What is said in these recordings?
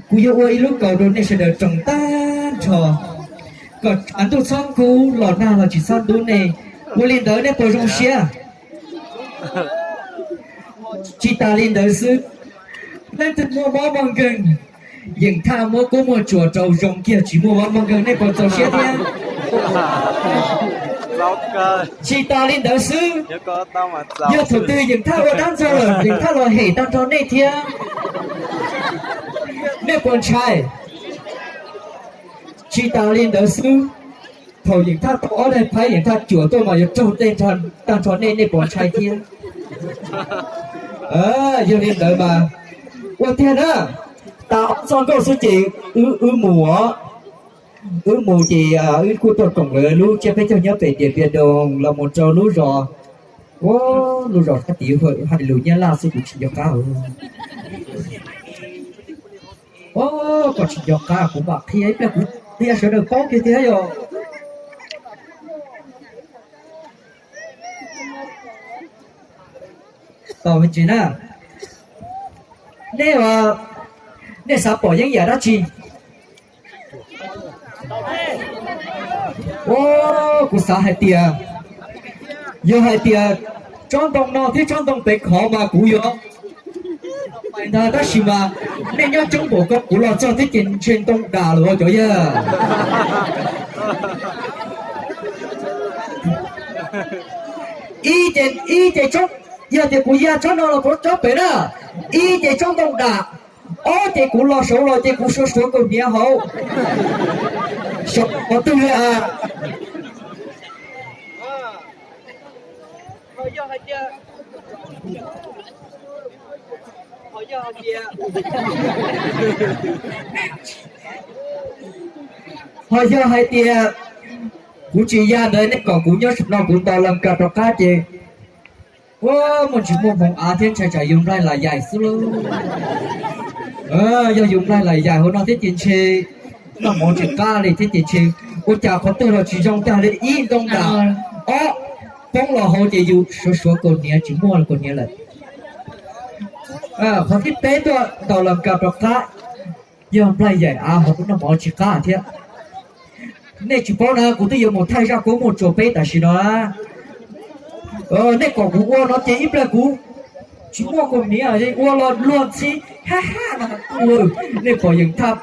Kuv yuav ua ib lub kaus rau nej sawv daws roos tag nrho, kom av ntuj txhob kub los nag los tsis txhob ntub nej. Ua li ntawd nej puas zoo siab? Tsis tas li ntawd xwb, leej twg muaj mob muaj nkeeg, Yeem Thaj muab kub muag tsuas rau zoo kiag tsis muaj mob muaj nkeeg, nej puas txaus siab thiab? Tsis tas li ntawd xwb, yog thaum twg Yeem Thaj ua dab ntxaug lawm Yeem Thaj los hem tag nrho nej thiab, nej puas ntshai? Tsis tas li ntawd xwb, thaum Yeem Thaj tau ob daig phaib Yeem Thaj cuam tuaj mas yuav raug dej tag nrho nej, nej puas ntshai thiab? Yog li ntawd mas ua tiag na, tas ob txoj nkauj xwb ces wb mus os. Wb mus ces wb kuj tuaj koom lawv lub tsiab peb caug nyob pem Tiam Piam Doos los mus rau lub zos, lub zos sab tid hais lus Nyab Laj xwb kuv tsis nco qab. Koj tsis nco qab kuv mam qhia ib pliag kuv qhia sawv daws paub kiag thiab yog. Tau me ntsis na, nej, nej xav pom yeeb yam dab tsi? Kuv xav hais tias, yog hais tias tsob ntoo no thiab tsob ntoo pem khov mas kuv yuav ntag, tab sis mas nej nyob coob npaum ko kuv los txog thiab ces ntshe ntoo dam lawm cov yawg. Ib ces, ib ces tsob, yog tias kuv ya tsob no los kuv tsob pem na, ib ces tsob ntoo dam, ob ces kuv los saud los ces kuv suav suav kaus hniav hauv. Saum qhov twg li a? Ho yog hais tias kuv tsis ya ntawd nej kom kuv nyob saum no kuv ntaus las kas rov qab ces, ua, muaj ntsis muaj hmoov av thiab ntshai tsam yus nplaig las yaim xwb lauj. Yog yus nplaig las yaim hauv no thiab ces ntshe noj mov tsis qab li thiab ces ntshe ua cas qhov twg los tsis zoo tag li, ib ntoo dam, ob poob los hauv ces yus suav suav kaus hniav tsis muaj kaus hniav lawm. Qhov thib peb tuaj ntaus las kas rov qab, yog nplaig yaim av hauv noj mov tsis qab thiab. Nej tsis paub na, kuv twb yuav mus thaij zaj kub muag tsuas peb tam sim no. Nej kom kuv ua no ces ib pliag kuv tsis muaj kaus hniav ua los luag ntxhi, ha ha no. Nej pom Yeem Thaj,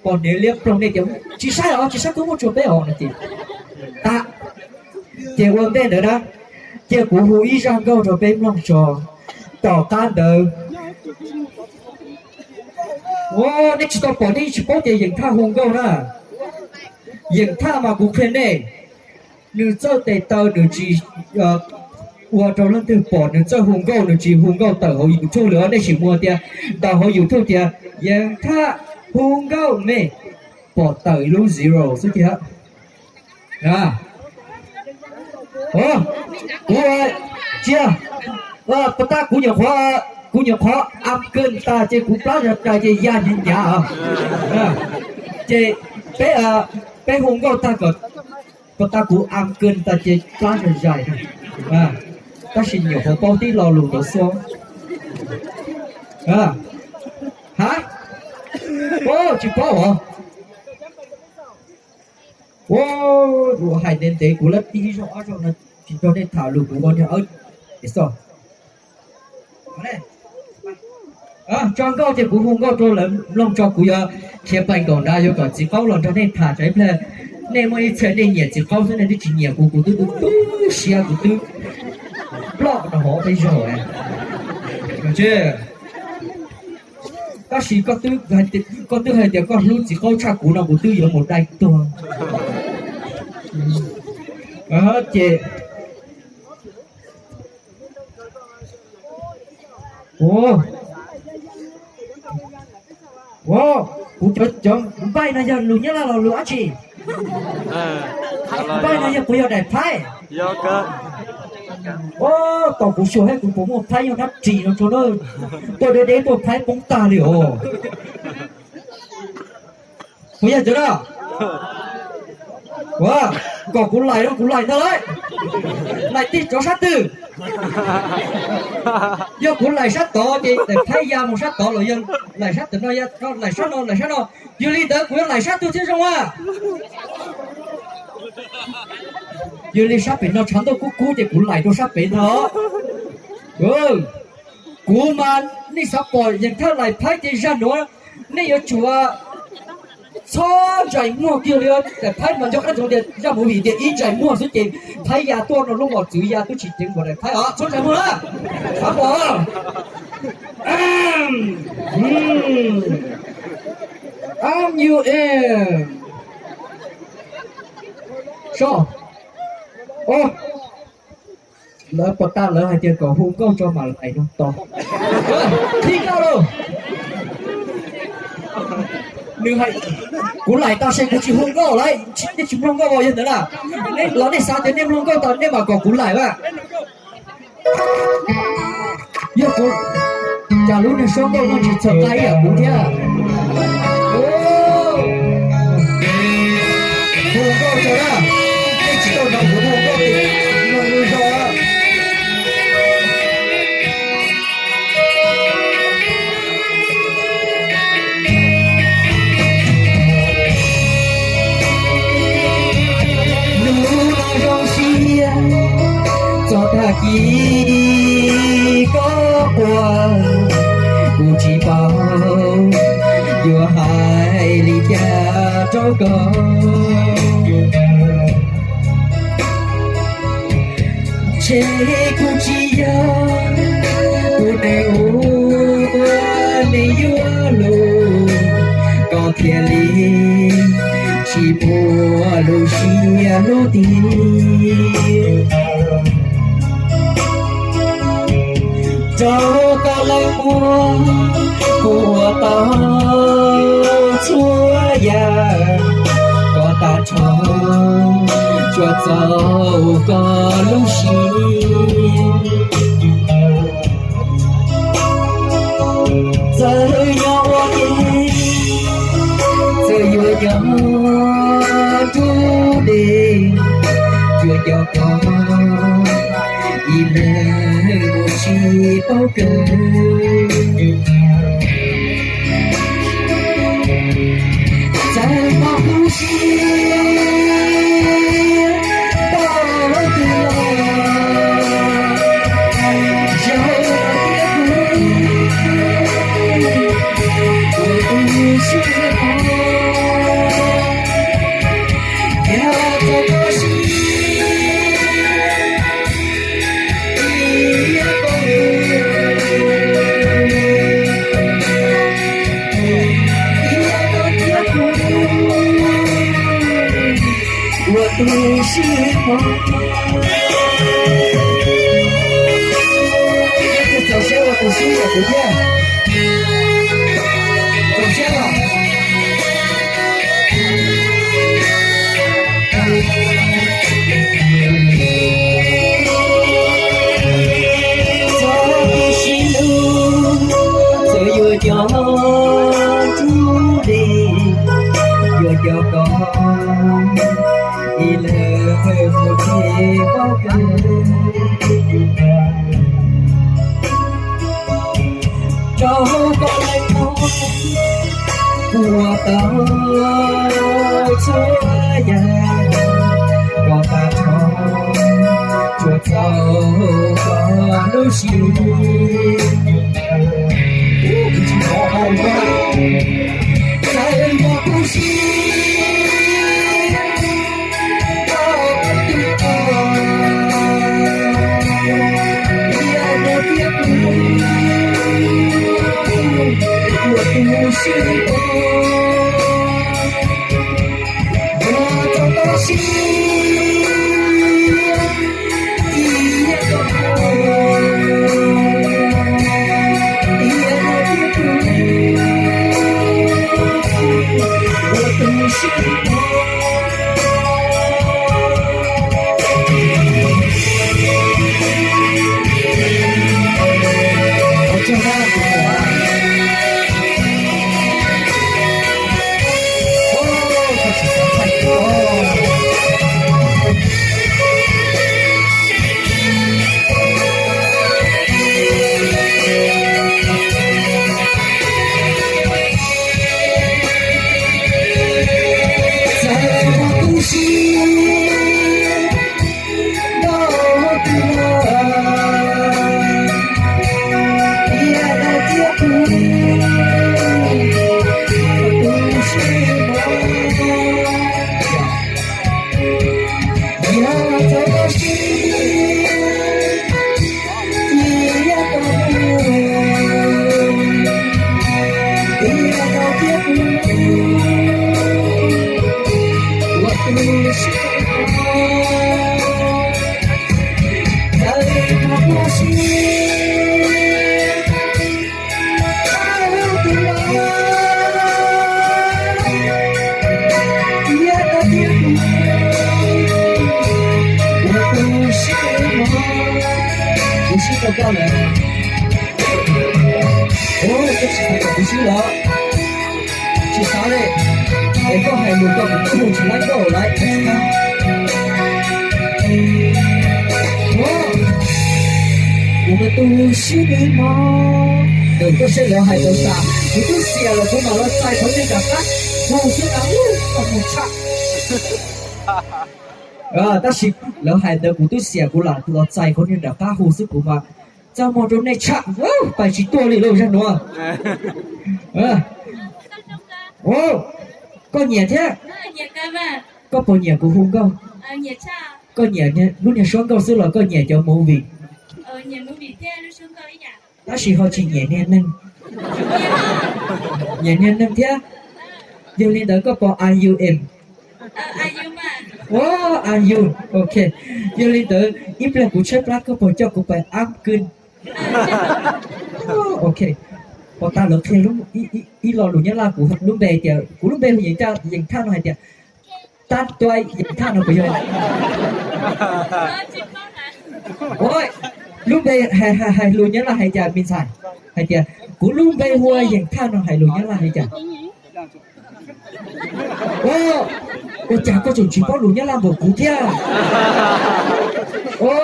pom hniav liab ploog nej tias tsis saib os, tsis saib kub muag tsuas peb os no ces tas. Ces ua ntej ntawd na, cia kuv hu ib zaj nkauj rau peb mloog tso. Tom qab ntawd, nej tsis tau pom nej tsis paub ces Yeem Thaj hu nkauj na. Yeem Thaj mas kuv qhia nej, nws txawj tes taw nws tsis ua rau leej twg pom, nws txawj hu nkauj, nws tsis hu nkauj tawm hauv YouTube li os. Nej sim mus tias, ntaus hauv YouTube tias Yeem Thaj hu nkauj me, pom tawm lub zero xwb tiag. Kuv, cia, puas tas kuv nyuam qhuav, kuv nyuam qhuav am kawg tas ces kuv plab zog rais ces ya nyiav nyiav os. Ces peb, peb hu nkauj tag kom, puas tas kuv am kawg tas ces plab zog zais. Tab sis nyuam qhuav paub tib lo lus ntawd xwb. Ha, tsis paub os. Ua hais ntev ntev kuv lab tib ib zaug ob zaug no tsis nrog nej tham lus kuv ua niag awb es xoj. Tso nkauj ces kuv hu nkauj rau lawv mloog tso, kuv yuav khiav pais nkaum nrad yuav kom txiv qaub los nrog nej tham tsam ib pliag nej muaj ib txhia nej nyiam txiv qaub xwb nej twb tsis nyiam kuv, kuv twb tu tu siab kuv twb ploj rau hauv peb zaug. Tab sis koj twb hais tias koj hlub txiv qaub tshaj kuv no kuv twb yuav mus dai tuag. Ces, kuv cov, cov npaij no yog lus Nyab Laj los lus dab tsi? Npaij no yog puas yog daim phaib? Ua, tom kuv xyuas thiab kuv puas muaj phaib nyob hnab ris no tso na. Tuaj deb deb tuaj phaib poob tag li os. Puas yog cov no? Ua, kom kuv laim no kuv laim ntag lauj. Laim tig rov sab twg? Yog kuv laim sab tod ces daim phaib ya mus sab tod los yog laim sab tod no, laim sab no, laim sab no. Yog li ntawd kuv yuav laim sab twg thiaj zoo a? Yog li sab pem no tshav ntuj kub kub ces kuv laim rau sab pem ntag. Kuv mas nej xav pom yeej thawj laim phaib ces zaj nuav nej yuav tsum txhob ntsais muag kiag li. Daim phaib mas nco qab ntsoov tias zaj movie tias ib ntsais muag xwb ces phaib ya tuaj no, lub mos txwv ya twb tsis ceev npaum daim phaib os. Txhob ntsais muag na. Xav pom. Am, am, so, lawv pom tag lawv hais tias kom hu nkauj tso mam laim no tos. Qhib nkauj lauj. Nws hais, kuv laim tag se kuv tsis hu nkauj lawm, nej tsis mloog nkauj os. Yog ntawd na, los nej xav tias nej mloog nkauj tau nej mam kom kuv laim a. Yog kuv, cas lub neej suab nkauj no tsis txhaum nqa ib yam kuv thiab. Hu nkauj tso na, nej tsis tau hnov kuv hu nkauj ces mloog lub zog. Hnub no zoo siab txog tag kis koj quas, kuv tsis paub yuav hais li cas rau koj. Ntshe kuv tsis yog tus neeg uas nej yuav los, koj thiaj li tsis muaj lub siab lub ntsws. Rau koj lawm muaj, kuv ua tau txhua yam, koj tag nrho tsuas txaus koj lub siab. Txawm nyob ua ke, txawm yuav nyob dub deg, yuav nco koj ib leeg mus tsis paub kawg. Txawm pom kuv siab tau twg los, yog tias kuv tus sib, yog txog koj siab, ib yam koj thiab kuv ua tus sib hmov. Txaus siab ua tus sib hmov thiab. Txaus siab los. Txog tus sib hlub, txawm yuav nyob dub deg, yuav nco koj ib leeg mus tsis paub kawg. Rau koj lawm muaj, kuv ua tau txhua yam, koj tag nrho tsuas txaus koj lub siab. Txawm pom kuv siab tau twg los, yog koj thiab kuv ua tus sib hmov. Yog txog koj siab, ib yam koj, ib yam koj thiab kuv ua tus sib hmov. Kuv sib rau koj lawm. Ua, koj tsis hais kom kuv sib los? Tsis xav li. Es koj hais lus koj kuv twb hu tsis laib koj lawm. Ua, kuv mas tus sib li mog. Koj saib lawv hais tau tas, kuv twb xiam lawm kuv mam los txais qhov twg nram qab hu xwb na, txaj muag tshaj. Tab sis lawv hais ntawd kuv twb xiam kuv lam los txais qhov twg nram qab hu xwb kuv mas txaj muag rau nej tshaj, pais tsis tuaj li lauj zaj nuav. Koj nyiam thiab? Koj puas nyiam kuv hu nkauj? Koj nyiam lub niag suab nkauj xwb los koj nyiam cov movie? Tab sis ho tsis nyiam niag neeg. Nyiam niag neeg thiab. Yog li ntawd koj pom I U M? Ua, I U, ok. Yog li ntawd ib pliag kuv tshaib plab koj puas coj kuv pais ab kwj? Ok. Pom tag lawv qhia ib lo lus Nyab Laj, kuv lub npe tias, kuv lub npe yeej thaj no hais tias, tab tuaj yeej thaj no puas yog? Lub npe hais lus Nyab Laj hais cas me ntxhais? Hais tias kuv lub npe hu ua yeej thaj no hais lus Nyab Laj hais cas? Ua, ua cas koj tseem tsis paub lus Nyab Laj npaum kuv thiab? Ua,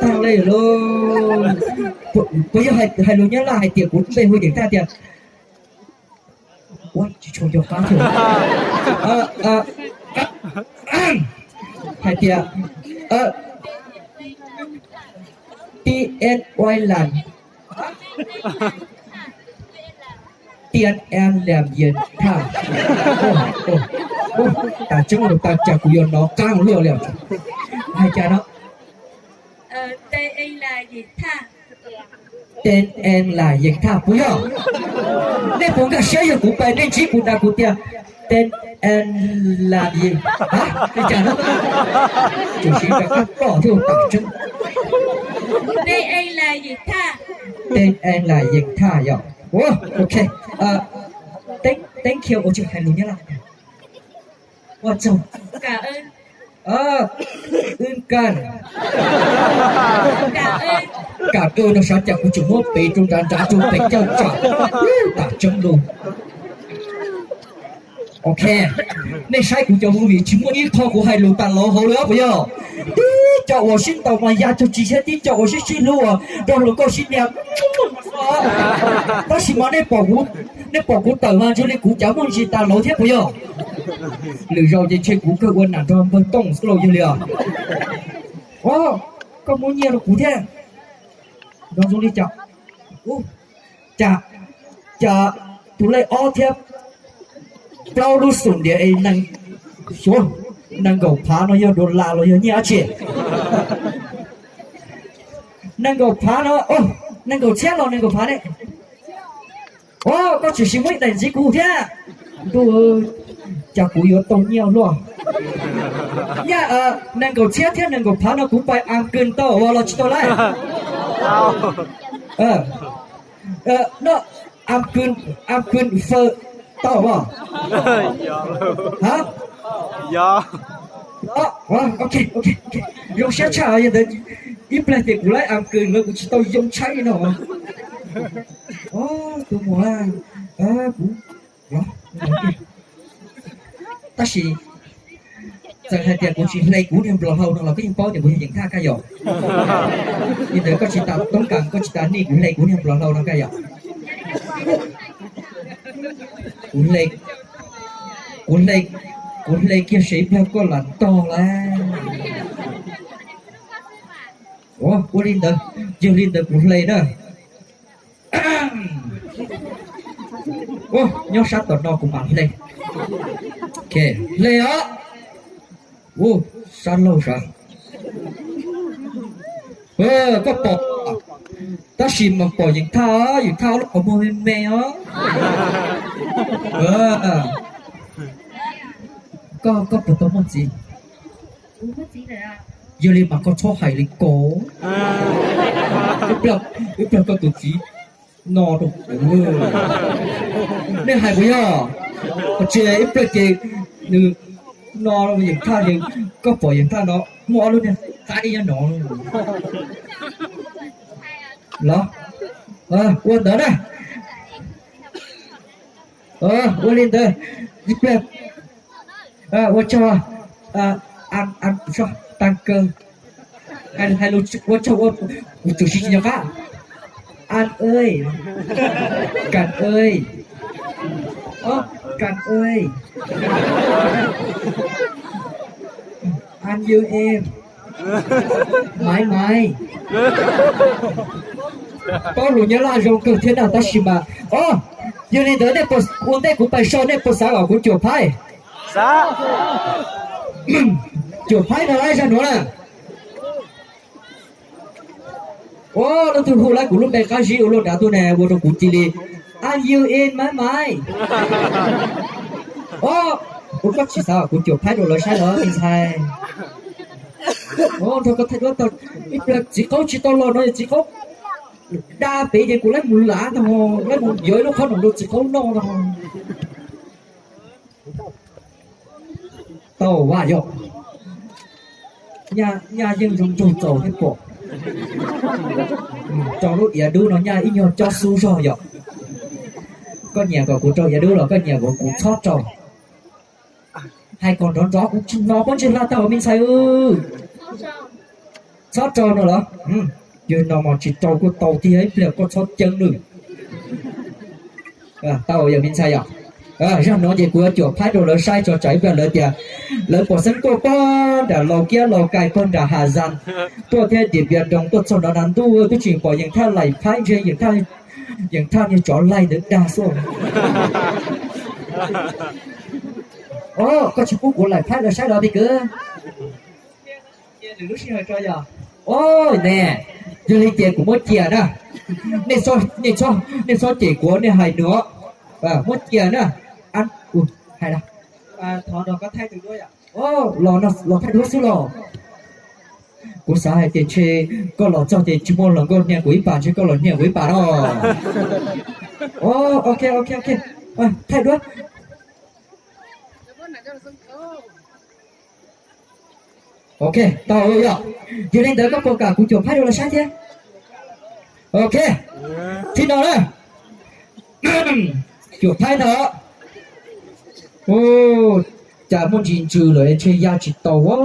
tag li lauj. Puas yog hais lus Nyab Laj hais tias kuv lub npe hu yeej thaj tias, ua, tsis tshua nco qab thiab. Hais tias, T N Y làm, T N Y làm gì thaj? Tas tseeb los tas cas kuv yuav nov qab luaj li. Hais cas no? Tên em là Yeej Thaj puas yog? Nej puas nkag siab yog kuv pais nej ntsib kuv tas kuv tias, tên em là Yeej, ha, li cas no? Tsuas siv rov qab pom thiab tas tseeb. Tên em là Yeej Thaj. Tên em là Yeej Thaj yog? Ua, ok. Thank you, ua tsaug hais lus Nyab Laj. Ua tsaug. Wb kaj. Kam kawg no sav cas kuv tseem muab pem rau nrad nrad rau pem caj tsam. Tas tseeb lus. Ok, nej saib kuv cov movie tsis muaj ib qho kuv hais lus tas lov hauv li puas yog? Tib co uas sib ntaus mas ya cog tsis thiab tib co uas sib sib hlub uas nrog luag nkauj sib nias. Tab sis mas nej pom kuv tawm mas ntshe li kuv cav muaj ntsis tas lov thiab puas yog? Lwm zaus ces ntshe kuv kawg ua nam nrog npawg Tooj xwb lauj yog li os. Koj muab nyiaj rau kuv thiab. Nrog zoo li cas? Cas, cas tus lej ob thiab plaub lub xum ntiav es nees nkaum phav no yog dollar los yog nyiaj dab tsi? Nees nkaum phav no, nees nkaum txhiab los nees nkaum phav ne? Koj tseem siv muaj ib daim ntxiv kuv thiab. Ntuj, cas kuv yuav tau nyiaj luaj. Nyiaj nees nkaum txhiab thiab nees nkaum phav no kuv pais Am Kws tau los tsis tau lauj? No, Am Kws, Am Kws Faw tau os? Ha, ok, ok, zoo siab tshaj yog ntawd. Ib pliag ces kuv laib Am Kws los kuv tsis tau yoo tshaib li no. Tus muam, kuv, tab sis txawm hais tias kuv tsis hle kuv niag nplos hlau no los koj yeej paub tias kuv yog Yeej Thaj koj yom. Li ntawd koj tsis tas toob kas koj tsis tas nij kuv hle kuv niag nplos hlau no koj yom. Kuv hle, kuv hle, kuv hle kiag seb ib pliag koj lam ntog lawm. Ua li ntawd, yog li ntawd kuv hle na. Nyob sab tom no kuv mam hle. Hle os. Sab laug sav. Koj pom, tab sis mas pom Yeej Thaj, Yeej Thaj ob lub qhov muag me me os. Koj, koj puas tau muaj txiv? Yog li mas koj txhob hais li ko. Ib pliag koj tus txiv no rau kuv. Nej hais puas yog? Tsis ib pliag ces nws no yeem thaj, koj pom yeem thaj no muaj ob lub niag qaib nyob no los. Ua ntawd na. Ua li ntawd, ib pliag ua tsaug, tag kawg, ua tsaug, kuv tsuas siv tsis nco qab. An ơi, cảm ơn, cảm ơn, anh yêu em, mãi mãi. Paub lus Nyab Laj zoo kawg thiab na, tab sis mas, o, yog li ntawd nej puas, ua ntej kuv pais so nej puas xav kom kuv cuam phaib? Cuam phaib no lawm zaj nuav na. O, leej twg hu lawm kuv lub npe qab zib ua luaj nrad tuaj ne, ua rau kuv cia li, anh yêu em mãi mãi. O, ua koj tsis xav kom kuv cuam phaib rau lawv saib los me ntxhais? Nrog koj thaij duab tau ib pliag, txiv qaub tsis tau los no, txiv qaub da pem ces kuv laib mus lav ntag, laib mus yuav ib lub qhob noom rau txiv qaub noj ntag. Tau vaj yom. Nyaj yeej zoo nraug txaus thiab pom. Rau lub iav dub no nyaj ib nyuag cob xub zog yom. Koj nyiam kom kuv rau iav dub los koj nyiam kom kuv txhob rau? Hais kom nrov nrov kuv tsis hnov pob ntseg hla tau me ntxhais. Txhob rau no los? Yog no mas tsis rau kuj tau tiag, ib pliag koj txhob ceeb lawm. Tau yog me ntxhais yom. Zaj no ces kuv yuav cuam phaib rau lawv saib tso tsam ib pliag lawv tias lawv pom xeeb tuaj pog nram Laus Kiab Laus Kais pog nram Has Zas tuaj thiab Diam Npias Nroos tuaj txog nrov nrad ntuj twb tsis pom Yeem Thaj laim phaib ntshe Yeem Thaj niag tsov laig ntawd dag xwb. O, koj tsis pub kuv laim phaib lawv saib los pig kwv? O, ne, yog li ces kuv muab cia na. Nej txhob cem kuv, nej hais nws os. Muab cia na. Hais, los thaij duab xwb los. Kuv xav hais tias ntshe koj los txog ces tsis muaj hluas nkauj hnia kuv ib pas, ntshe koj los hnia kuv ib pas no. Ok, ok, ok. Thaij duab. Ok, tau yog. Yog li ntawd koj puas kam kuv cuam phaib rau lawv saib thiab? Ok, tib no na. Cuam phaib ntag. Cas muaj ntsis ntsws lawm ntshe ya tsis taus.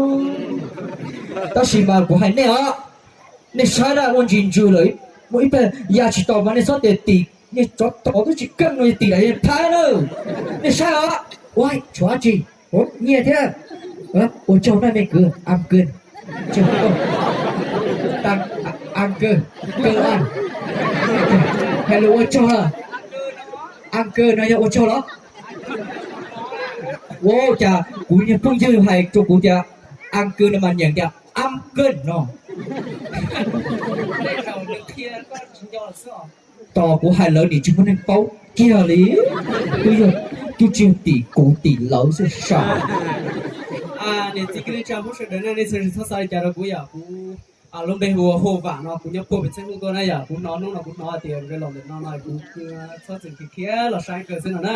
Tab sis mas kuv hais nej os, nej saib na, muaj ntsis ntsws lawm, muaj ib pliag ya tsis taus mas nej txhob tias tim, niag tsov tom twb tsis keej no tim lawm phaib na. Nej saib os. Ua tshuav dab tsi? Nyiaj thiab. Ua tsaug na me kwv, am kws. Am kws, kws a. Hais lus ua tsaug, am kws no yog ua tsaug los? Ua cas kuv niag phooj ywg hais rau kuv tias am kws no mas nyeem tias am kws no. Tos kuv hais lawv nim tsis muaj neeg paub kiag li. Twb yog, twb tsis yog tim kuv tim lawv xwb sas. Niam txiv kwv tij neej tsa Hmoob sawv daws na, nej txhua txhua txhob xav li cas rau kuv yom, kuv lub npe hu ua Hua Vam no, kuv nyob puag pem Txheeb Huj tuaj na yom. Kuv hnov hnub no kuv hnov tias nkawd los ntawm no no kuv txhob txwm khiav khiav los saib nkawd xwb no na.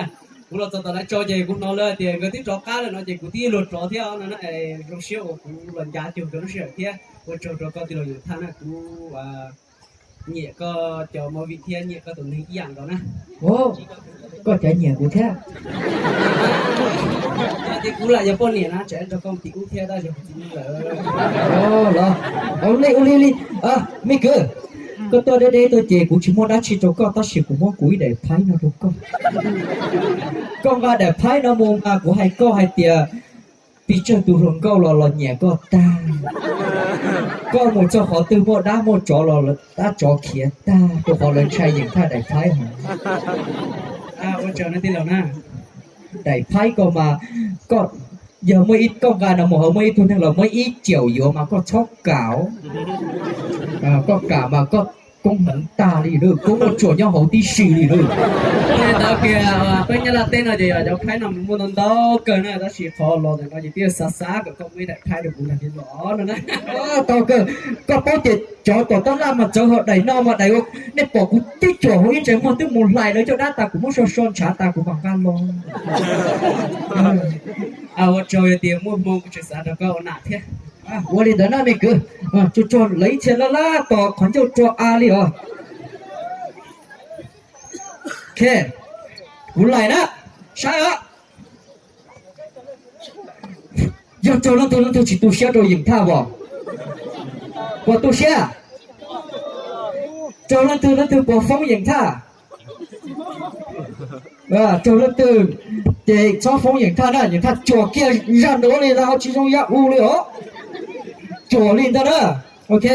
Kuv los txog tom lawv tsaus ces kuv hnov lawv tias nkawd twb rov qab lawm no ces kuv twb yuav luag rov thiab no na. Zoo siab uas kuv los ncav cuag nkawd lub sij hawm thiab ua tsaug rau koj tij laug Yuam Thaj na, kuv nyiam koj cov movie thiab nyiam koj tus neeg ib yam nkaus na. Koj cav nyiam kuv thiab. Ces kuv lam yog poj niam na, tseem nrog koj mus tim ub thiab tab yog kuv txiv neej lawm. Los, ua li, ua li, ua li. Me kwv, koj tuaj deb deb tuaj ces kuv tsis muaj dab tsi rau koj tab sis kuv muab kuv ib daim phaib no rau koj. Koj nqa daim phaib no mus mas kuv hais koj hais tias pes tsawg tus hluas nkauj los los nyiam koj tag. Koj mus txog qhov twg muaj dab muaj tsov los dab tsov khiav tag rau qhov lawv ntshai Yeem Thaj daim phaib heev. Ua tsaug na tij laug na. Daim phaib ko mas koj, yog muaj ib, koj nqa no mus hauv muaj ib tug neeg los muab ib caum yuav mas koj txhob kam. Koj kam mas koj koob hmoov tag li lawm, koob muaj tsuam nyob hauv tib si li lawm. Ntawd kiag peb Nyab Laj teb no ces yog cov phaib no muaj ntau ntau kawg na, tab sis qhov los ntawm no ces twb xav xav kom koj muaj ib daim phaib rau kuv no thiab los no na. Tau kawg, koj paub tias cov tom tab laj mas txawv hos daim no mas daim ua, nej pom kuv twb cuam hauv ib ntsais muag twb mus hlais lawv caj dab tas, kuv muab so so ntshav tas kuv mam nqa los. Ua tsaug tias muaj hmoo kuv tseem xav rau koj ua nam thiab. Ua li ntawd na me kwv, tsuag tsuag lawv ib txhia laj laj tos qhov ncauj rua a li os. Ok, kuv laim na, saib os. Yog raug leej twg leej twg tsis tu siab rau Yeem Thaj os? Puas tu siab? Raug leej twg leej twg puas foob Yeem Thaj? Raug leej twg ces txhob foob Yeem Thaj na, Yeem Thaj cuam kiag zaj nuav li, tsis zoo yam u li os. Cuam li ntag na. Ok.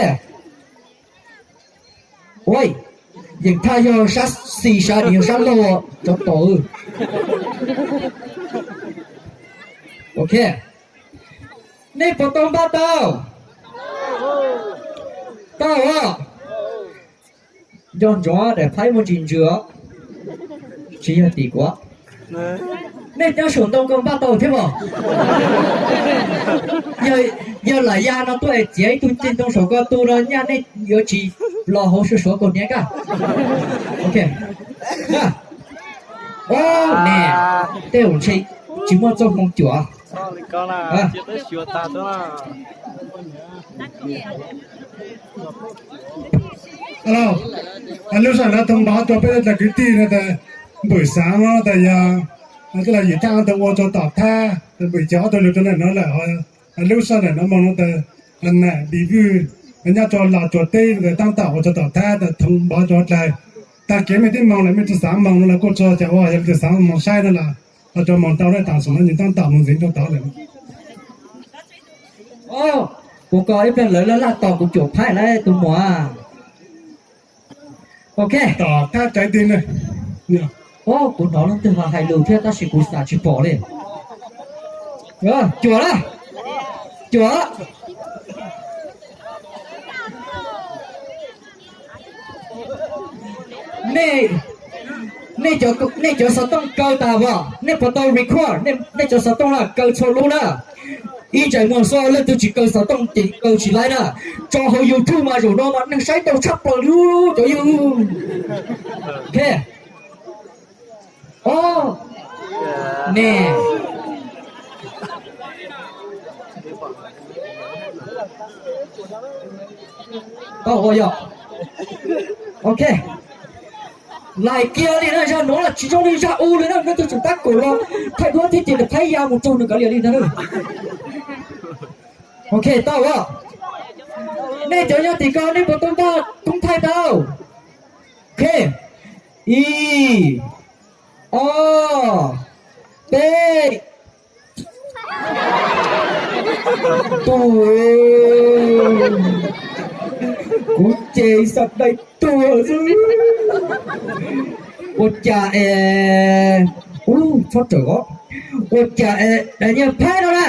Ua, Yeem Thaj yog sab xis, sab nws yog sab laug, cov tod. Ok, nej puas tau npaj tau? Tau os. Nco ntsoov daim phaib muaj ntsis ntsws os, tsis yog tim kuv. Nej nyob saum ntoo ko npaj tau thiab os? Yog lam ya no tuaj es txiav ib tug ceg ntoo saum ko tu no nyaj nej yuav tsis los hauv sua suav kaus hniav kaj. Ok, ne, tej zaum ntshe tsis muaj txoj hmoo cuam. Lub sij hawm no thoo npov rua peb cov kwv tij no tas, npawm xaav no tas yog, twb los Yeem Thaj ob tug ua rua tom thab, npawm cov ob tug lug rua ntawm no lawm. Lub sij hawm no moog no tas, nam Dim Vwj nyob rua Los Tsuas teb tas taab tom ua rua tom thab tas thoo npov rua dlawg. Taag kev mej tib moog lawm mej tsi xaav moog no los kuj tsi ua cas, yog leej twg xaav moog saib no los, los rua moog tau na, taam sim no nwg taab tom moog ntxiv rua tod lawm. Kuv koj ib pliag lawv laj laj tos kuv cuam phaib lawm tus muam. Ok, tom thab tsaav teg na. Kuv hnov leej twg ho hais lus thiab tab sis kuv xav tsis pom li. Cuam lawm, cuam. Nej cov xov tooj kaw tas as? Nej puas tau record nej cov xov tooj na? Kaw txhua lub na. Ib ntsais muag xwb, leej twg tsis kaw xov tooj ces kaw tsis laib na. Tso hauv YouTube mas zaum no mas neeg saib tau tshaj plaws li cov yawg. Ok. Ne, tau ua yog. Ok, laim kiag li na, zaj nuav los tsis zoo li zaj u li na, nws tug tseem tab kaum los thaij duab thiab ces nws thaij ya mus raug nws kav liam li ntag. Ok, tau as? Nej cov nyob tim ko nej puas tau npaj koob thaij tau? Ok, ib, ob, peb. Tug, kuv ces xav dai tuag xwb. Ua cas es, ub, txhob rawm os. Ua cas es daim niag phaib no na,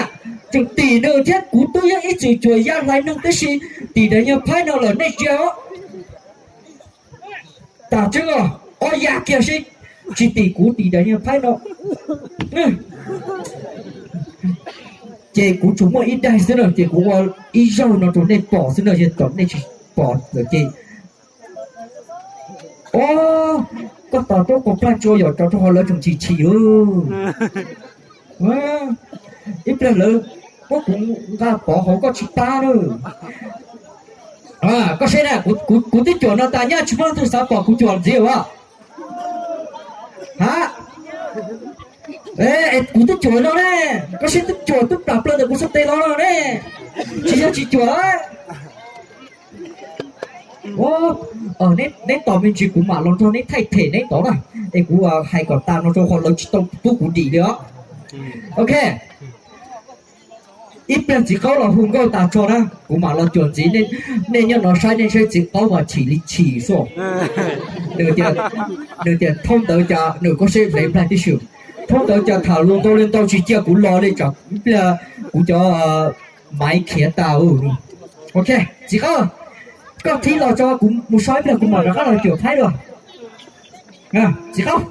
tseem tim nws thiab, kuv tub yeej ib txwm cuam ya hlais noog tib si, tim daim niag phaib no lawm nej ntsia os. Tas tseeb os, ob ya kiag seb tsis tim kuv tim daim niag phaib no. Ces kuv tsuas muaj ib daim xwb na, ces kuv ua ib zaug no rau nej pom xwb na, yog tom nej tsis pom lawm ces. Os, koj tos tuab quas plag tsua yom, rau rau qhov lawv tseem chim chim. Ib pliag lawv muab kuv nqa pov hauv koj tsis pab na. Koj saib na, kuv twb cuam no tas nyaj tsis muaj leej twg xav pom kuv cuam ntxiv as. Ha, kuv twb cuam no ne, koj saib twb cuam twb plam plaws ntawm kuv xub tes los no ne, tsis yog tsis cuam. Neb tos me ntsis kuv mam los nrog neb thaij phem neb tod na, es kuv hais kom tas no rau qhov lawv tsis tau pub kuv dim li os. Ok, ib pliag txiv qaub los hu nkauj tas tso na, kuv mam los cuam ntxiv. Nej nyob no saib nej saib txiv qaub mas chim li chim xwb. Nws tias thaum ntawd cas nws koj saib hle nplaig tib si, thaum ntawd cas tham lus ntau li ntau tsis cia kuv los li, tsam ib pliag kuv cov maiv khiav tas. Ok, txiv qaub, Koj thib los tso kuv mus so ib pliag kuv mam rov qab los cuam Thaib dua. Txiv qaub.